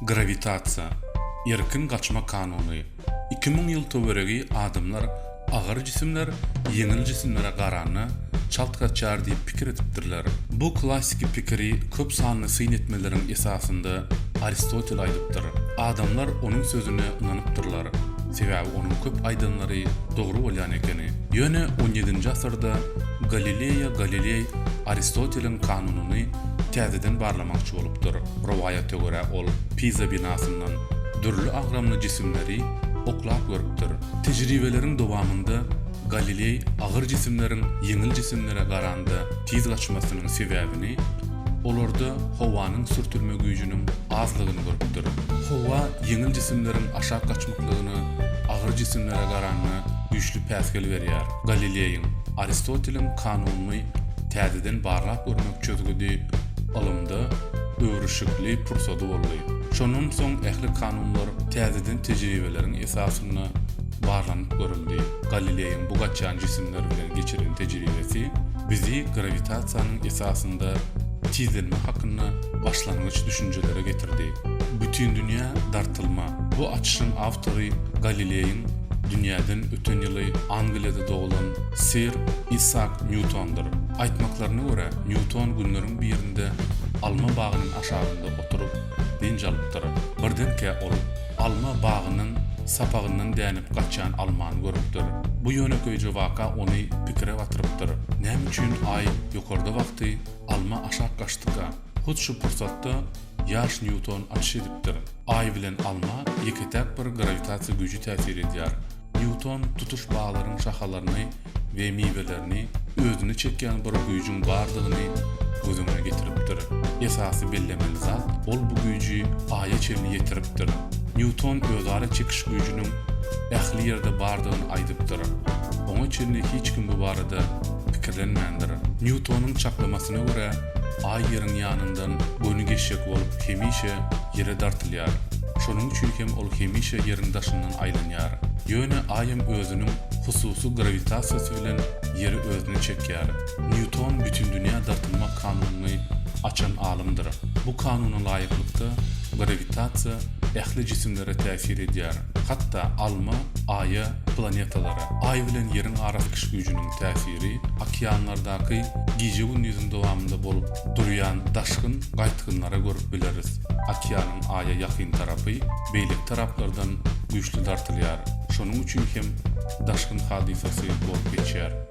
Grawitasiýa, erkin gaçma kanuny. 2000 ýyl töweregi adamlar agyr jisimler ýeňil jisimlere garanda çalt gaçýar diýip pikir edipdirler. Bu klassiki pikiri köp sanly syn etmeleriň esasynda Aristotel aýdypdyr. Adamlar onuň sözüne ynanypdyrlar, sebäbi onuň köp aýdanlary dogry bolýan ekeni. Ýöne on ýedinji asyrda Galileýa Galileý Aristoteliň kanunyny täzeden barlamakçy bolupdyr. Rowaýata görä ol Piza binasyndan dürli agramly jisimleri oklap görüpdir. Tejribeleriň dowamynda Galileý agyr jisimleriň ýeňil jisimlere garanda tiz gaçmasynyň sebäbini olarda howanyň sürtülme güýjüniň azlygyny görüpdir. Howa ýeňil jisimleriň aşak gaçmaklygyna agyr jisimlere garanda güýçli päsgel berýär. Galileýiň Aristoteliň kanunyny täzeden barlap görmek çözgüdi ylymda öwrüşikli pursady boldy. Şondan soň ähli kanunlar täzeden tejribeleriň esasynda barlanyp görüldi. Galileýiň bu gaçýan jisimler bilen geçiren tejribesi bizi grawitasiýanyň esasynda tizlenme hakynda başlangyç düşünjelere getirdi. Bütindünýä dartylma. Bu açyşyň awtory Galileýiň dünýäden öten ýyly Angliýada doglan Sir Isaak Nýutondyr. Aýtmaklaryna görä, Nýuton günleriň birinde alma bagynyň aşagynda oturyp, dynç alypdyr. Birdenkä ol alma bagynyň sapagyndan dänip gaçýan almany görüpdir. Bu ýönekeýje waka ony pikire batyrypdyr. Näme üçin Aý ýokarda wagty alma aşak gaçdyka? Hut şu pursatda ýaş Nýuton açyş edipdir. Aý bilen alma ýeke-täk bir grawitasiýa güýji täsir edýär. Nýuton tutuş baglaryň şahalaryny we miwelerini özüne çekýän bir güýjüň bardygyny göz öňüne getiripdir. Esasy bellemeli zat, ol bu güýji Aýa çenli ýetiripdir. Nýuton özara çekiş güýjüniň ähli ýerde bardygyny aýdypdyr. Oňa çenli hiç kim bu barada pikirlenmändir. Nýutonyň çaklamasyna görä, Aý Ýeriň ýanyndan göni geçjek bolup hemişe Ýere dartylýar. Şonuň üçin hem ol hemişe Ýeriň daşyndan aýlanýar. Ýöne Aýam özüniň hususy grawitasiýasy bilen Ýeri özüne çekýär. Nýuton bütindünýä dartylma kanunyny açan alymdyr. Bu kanuna laýyklykda grawitasiýa ähli jisimlere täsir edýär, hatda alma, Aýa, planetalara. Aý bilen Ýeriň arasy güýjüniň täsiri okeanlardaky gije-gündiziň dowamynda bolup durýan daşgyn gaýtgynlara görüp bileris. Okeanyň Aýa ýakyn tarapy beýleki taraplardan güýçli dartylýar. Şonuň üçin hem daşgyn hadysasy bolup geçýär.